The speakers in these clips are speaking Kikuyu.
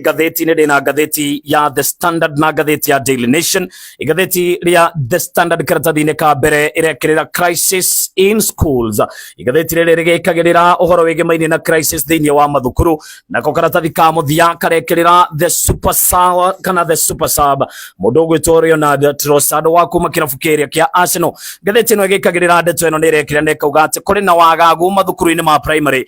Ngathĩti-inĩ ndĩna ngathĩti ya The Standard na ngathĩti ya Daily Nation. Igathĩti rĩa The Standard karatathi-inĩ ka mbere ĩrekĩrĩra crisis in schools. Igathĩti rĩrĩ rĩgĩkagĩrĩra ũhoro wĩgĩmainie na crisis thĩinĩ wa mathukuru. Nako karatathi ka mũthia karekĩrĩra the super sub kana the super sub, mũndũ ũgwĩtwo Leonard Trossard wa kuma kĩrabu kĩrĩa kĩa Arsenal. Ngathĩti ĩno ĩgĩkagĩrĩra ndeto ĩno nĩ ĩrekĩra na ĩkauga atĩ kũrĩ na wagagu mathukuru-inĩ ma primary,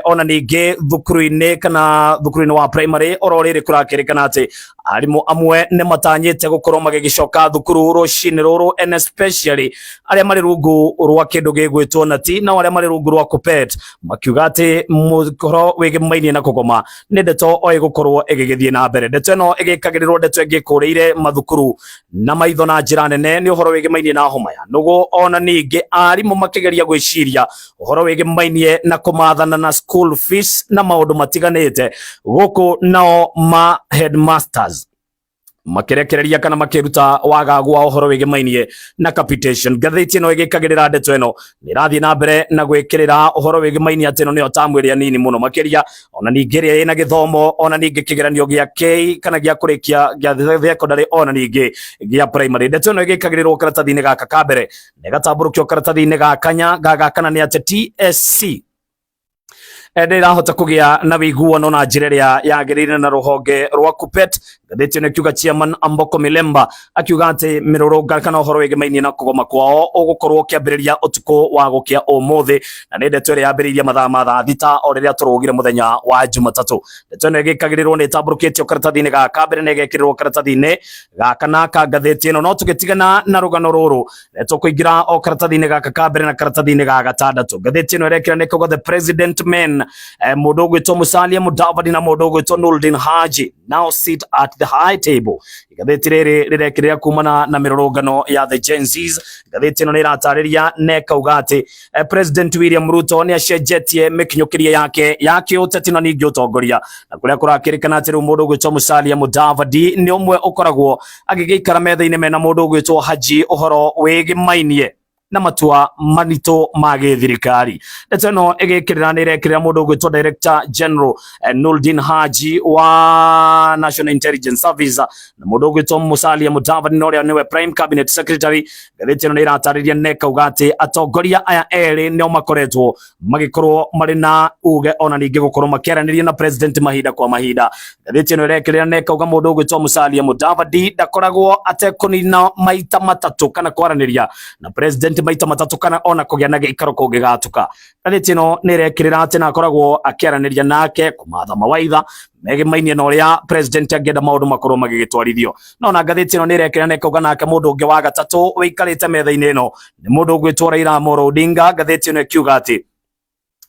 ona ningĩ thukuru-inĩ kana thukuru-inĩ wa primary. Oro rĩrĩ kũrakĩrĩkana atĩ arimũ amwe nĩ matanyĩte gũkorwo magĩgĩcoka thukuru rũcinĩ rũrũ, and especially arĩa marĩ rungu rwa kĩndũ gĩgwĩtwo nati, nao arĩa marĩ rungu rwa KUPPET makiuga atĩ mũhoro wĩgĩmainie na kũgoma nĩ ndeto o ĩgũkorwo ĩgĩgĩthiĩ na mbere. Ndeto ĩno ĩgĩkagĩrĩrwo ndeto ĩngĩ ĩkũrĩire mathukuru na maitho na njĩra nene nĩ ũhoro wĩgĩmainie na homa ya nũgũ, ona ningĩ arimũ makĩgeria gwĩciria ũhoro wĩgĩmainie na kũmathana na school fees na maũndũ matiganĩte gũkũ, nao ma headmasters makirekereria kana makiruta wagagu wa ũhoro wĩgĩmainie na capitation. Ngathĩti ĩno ĩgĩkagĩrĩra ndeto ĩno nĩ ĩrathiĩ na mbere na gwĩkĩrĩra ũhoro wĩgĩmainie atĩ ĩno nĩyo tamu ĩrĩa nini mũno makĩria, ona ningĩ ĩrĩa ĩna gĩthomo, ona ningĩ kĩgeranio gĩa K kana gĩa kũrĩkia gĩa secondary, ona ningĩ gĩa primary. Ndeto ĩno ĩgĩkagĩrĩrwo karatathi-inĩ gaka ka mbere na ĩgatambũrũkio karatathi-inĩ ga kanya ga gakana nĩ atĩ TSC ndĩrahota kũgĩa na wĩiguano na njĩra ĩrĩa yagĩrĩire na rũhonge rwa KUPPET. Ngathĩti ĩno ĩkiuga chairman Amboko Milemba akiuga atĩ mĩrũrũnga kana ũhoro wĩgĩmainie na kũgoma kwao ũgũkorwo ũkĩambĩrĩria ũtukũ wa gũkĩa ũmũthĩ, na nĩ ndeto ĩrĩa yambĩrĩirie mathaa ma thaa 6 o rĩrĩa tũrũgire mũthenya wa Jumatatũ. Ndeto ĩno ĩgĩkagĩrĩrwo nĩ ĩtambũrũkĩtio karatathi-inĩ ga kambere na ĩgekĩrĩrwo karatathi-inĩ ga kana ka ngathĩti ĩno. No tũgĩtigana na rũgano rũrũ, tũkũingĩra o karatathi-inĩ gaka ka mbere na karatathi-inĩ ga gatandatũ. Ngathĩti ĩno ĩrekĩra nĩ kuga the president men, mũndũ ũgwĩtwo Musalia Mudavadi na mũndũ ũgwĩtwo Noordin Haji now sit at the high table. Igathĩti rĩrĩ rĩrekĩrĩra kumana na mĩrũrũngano ya the Gen Zs. Ngathĩti ĩno nĩ ĩratarĩria na ĩkauga atĩ President William Ruto nĩ acenjetie mĩkinyũkĩrie yake ya kĩũteti na ningĩ ũtongoria, na kũrĩa kũrakĩrĩkana atĩ rĩu mũndũ ũgwĩtwo Musalia Mudavadi nĩ ũmwe ũkoragwo agĩgĩikara metha-inĩ mena mũndũ ũgwĩtwo Haji ũhoro wĩgĩmainie na matua maritũ ma gĩthirikari. Ndeto ĩno ĩgĩkĩrĩra nĩ ĩrekĩrĩra mũndũ ũgwĩtwo Director General Noordin Haji wa National Intelligence Service na mũndũ ũgwĩtwo Musalia Mudavadi na ũrĩa nĩwe Prime Cabinet Secretary. Ngathĩti ĩno nĩ ĩratarĩria na ĩkauga atĩ atongoria aya erĩ nĩo makoretwo magĩkorwo marĩ na uge ona ningĩ gũkorwo makĩaranĩria na president mahinda kwa mahinda. Ngathĩti ĩno ĩrekĩrĩra na ĩkauga mũndũ ũgwĩtwo Musalia Mudavadi ndakoragwo atekũnina maita matatũ kana kwaranĩria na president maita matatũ kana ona kũgĩa na gĩikaro kũngĩgatuka. Ngathĩti ĩno nĩ ĩrekĩrĩra atĩ na akoragwo akĩaranĩria nake kũmatha mawaitha megĩmainie na ũrĩa president angĩenda maũndũ makorwo magĩgĩtwarithio. No na ngathĩti ĩno nĩ ĩrekĩra na ĩkauga nake mũndũ ũngĩ wa gatatũ wĩikarĩte metha-inĩ ĩno nĩ mũndũ ũgwĩtwo Raila Amolo Odinga. Ngathĩti ĩno ĩkiuga atĩ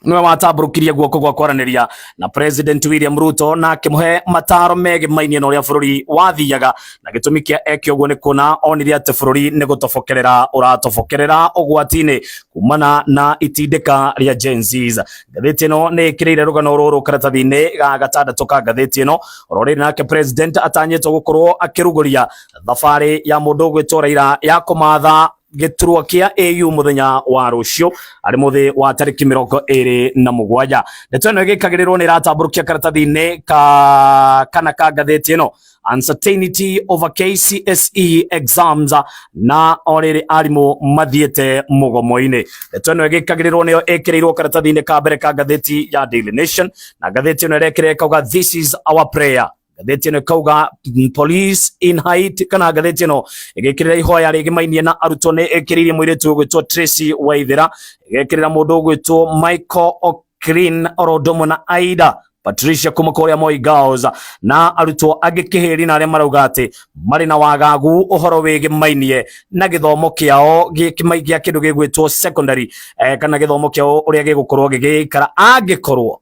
niwe watambũrũkirie guoko gwa kwaranĩria na President William Ruto na akĩmũhe mataro megĩmainie na ũrĩa bũrũri wathiaga, na gĩtũmi kĩa eke ũguo nĩ kuona onire atĩ bũrũri nĩ gũtobokerera ũratobokerera ũgwati-inĩ kumana na itindĩka rĩa Gen Zs. Ngathĩti ĩno nĩ ĩkĩrĩire rũgano rũrũ karatathi-inĩ ga gatandatũ ka ngathĩti ĩno. Oro rĩrĩ nake president atanyĩtwo gũkorwo akĩrugũria thabarĩ ya mũndũ ũgwĩtwo Raila ya kũmatha gĩturwa kĩa AU mũthenya wa rũciũ arĩ mũthĩ wa tarĩki 27. Ndeto ĩno ĩgĩkagĩrĩrwo nĩ ĩratambũrũkia karatathi-inĩ ka kana ka ngathĩti ĩno uncertainty over KCSE exams, na o rĩrĩ arimũ mathiĩte mũgomo-inĩ. Ndeto ĩno ĩgĩkagĩrĩrwo nĩyo ĩkĩrĩirwo karatathi-inĩ ka mbere ka ngathĩti ya Daily Nation, na ngathĩti ĩno ĩrekĩrĩra ĩkauga this is our prayer. Ngathĩti ĩno ĩkauga police in Haiti, kana ngathĩti ĩno ĩgĩkĩrĩra ihoya rĩgĩmainie na arutwo nĩ ĩkĩrĩirie mũirĩtu ũgwĩtwo Tracy Waithera, ĩgekĩrĩra mũndũ ũgwĩtwo Michael O'Clean oro ũndũ ũmwe na Aida Patricia kuma kũrĩa Moi Girls na arutwo angĩ kĩhĩri, na arĩa marauga atĩ marĩ na wagagu ũhoro wĩgĩmainie na gĩthomo kĩao gĩa kĩndũ gĩgwĩtwo secondary, kana gĩthomo kĩao ũrĩa gĩgũkorwo gĩgĩikara angĩkorwo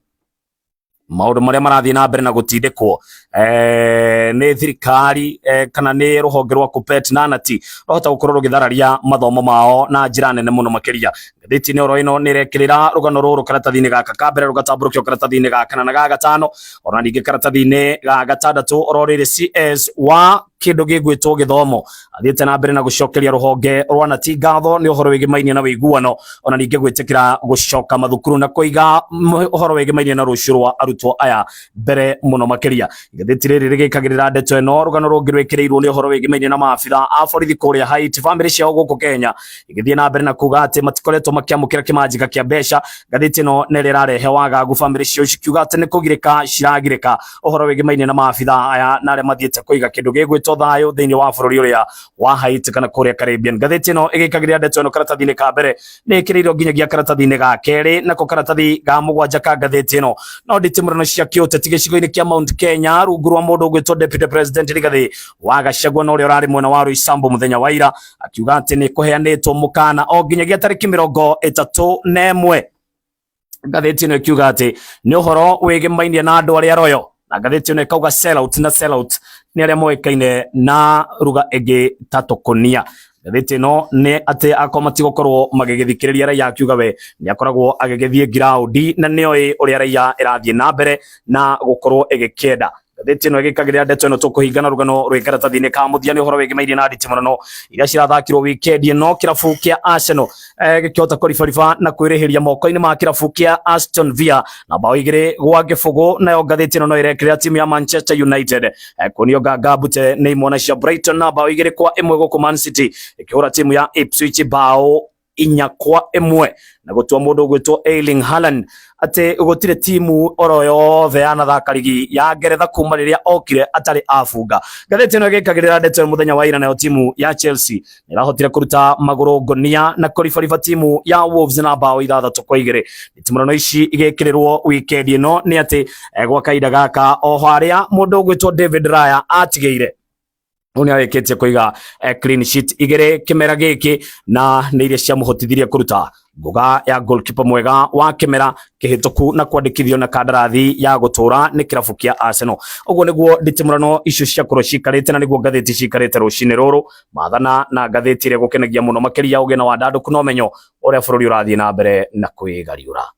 maũndũ marĩa marathiĩ na mbere na gũtindĩkwo nĩ thirikari kana nĩ rũhonge rwa KUPPET na NAT rwahota gũkorwo rũgĩthararia mathomo mao na njĩra nene mũno makĩria. Ngathĩti-inĩ oro ĩno nĩ ĩrekĩrĩra rũgano rũrũ karatathi-inĩ gaka ka mbere, rũgatambũrũkio karatathi-inĩ ga kana na ga gatano, ona ningĩ karatathi-inĩ ga gatandatũ. Oro rĩrĩ CS wa Kĩndũ gĩgwĩtwo gĩthomo. Athiĩte na mbere na gũcokeria rũhonge rwa nati ngatho nĩ ũhoro wĩgĩmainie na wĩiguano, ona ningĩ gwĩtĩkĩra gũcoka mathukuru na kũiga ũhoro wĩgĩmainie na rũciũ rwa arutwo aya mbere mũno makĩria. Igathĩti rĩrĩ rĩgĩkagĩrĩra ndeto ĩno, rũgano rũngĩ rwĩkĩrĩirwo nĩ ũhoro wĩgĩmainie na maabitha a borithi kũrĩa Haiti, bamĩrĩ ciao gũkũ Kenya igĩthiĩ na mbere na kuga atĩ matikoretwo makĩamũkĩra kĩmanjĩka kĩa mbeca. Ngathĩti ĩno nĩ ĩrĩa ĩrarehe wagagu bamĩrĩ ciao cikiuga atĩ nĩ kũgirĩka ciragirĩka ũhoro wĩgĩmainie na maabitha aya na arĩa mathiĩte kũiga kĩndũ gĩgwĩtwo thayũ thĩinĩ wa bũrũri ũrĩa wa Haiti kana kũrĩa Caribbean. Ngathĩti ĩno ĩgĩkagĩrĩra ndeto ĩno karatathi-inĩ ka mbere nĩ ĩkĩrĩirwo nginyagia karatathi-inĩ ga kerĩ, nako karatathi ga mũgwanja ka ngathĩti ĩno no nditimũrano cia kĩũteti gĩcigo-inĩ kĩa Mount Kenya rungu rwa mũndũ ũgwĩtwo Deputy President Rigathi wa Gachagua na ũrĩa ũrarĩ mwena wa Roysambu mũthenya wa ira, akiuga atĩ nĩ kũheanĩtwo mũkana o nginyagia tarĩki 31. Ngathĩti ĩno ĩkiuga atĩ nĩ ũhoro wĩgĩmainie na andũ arĩa royo, na ngathĩti ĩno ĩkauga sell out na sell out nĩ arĩa moĩkaine na ruga ĩngĩ ta tũkũnia. Ngathĩti ĩno nĩ atĩ akorwo matigũkorwo magĩgĩthikĩrĩria raia, akiuga we nĩ akoragwo agĩgĩthiĩ ngiraũndi na nĩoĩ ũrĩa raia ĩrathiĩ na mbere na gũkorwo ĩgĩkĩenda. Ngathĩti ĩno ĩgĩkagĩrĩra ndeto ĩno tũkũhingana rũgano rwĩ karatathi-inĩ ka mũthia nĩ ũhoro wĩgĩmairie na nditimũrano iria cirathakirwo wikendi ĩno. Kĩrabu kĩa Arsenal gĩkĩhota kũribariba na kwĩrĩhĩria moko-inĩ ma kĩrabu kĩa Aston Villa na bao 2-0. Nayo ngathĩti ĩno no ĩrekĩrĩra timu ya Manchester United kuonio nganga mbute nĩ imwana cia Brighton na bao 2-1, gũkũ Man City ĩkĩhũra timu ya Ipswich bao 4-1 na gũtua mũndũ ũgwĩtwo Erling Haaland atĩ gũtirĩ timu oro yothe yanathaka rigi ya Ngeretha kuma rĩrĩa okire atarĩ abunga. Ngathĩti ĩno ĩgĩkagĩrĩra ndeto ĩno mũthenya wa ira, nayo timu ya Chelsea nĩrahotire kũruta magũrũ ngonia na kũribariba timu ya Wolves na bao 6-2. Itimũrano ici igĩkĩrĩrwo wikendi ĩno nĩ atĩ gwa kahinda gaka oho harĩa mũndũ ũgwĩtwo David Raya atigĩire ũyũ nĩ arĩkĩtie kũiga clean sheet 2 kĩmera gĩkĩ, na nĩ iria ciamũhotithirie kũruta ngũga ya goalkeeper mwega wa kĩmera kĩhĩtũku na kwandĩkithio na kandarathi ya gũtũra nĩ kĩrabu kĩa Arsenal. Ũguo nĩguo nditimũrano icio ciakorwo cikarĩte na nĩguo ngathĩti cikarĩte rũcinĩ rũrũ. Mathana na ngathĩti ĩrĩa ĩgũkenagia mũno makĩria, ũgĩe na wandandũku na ũmenyo ũrĩa bũrũri ũrathiĩ na mbere na kwĩgariũra.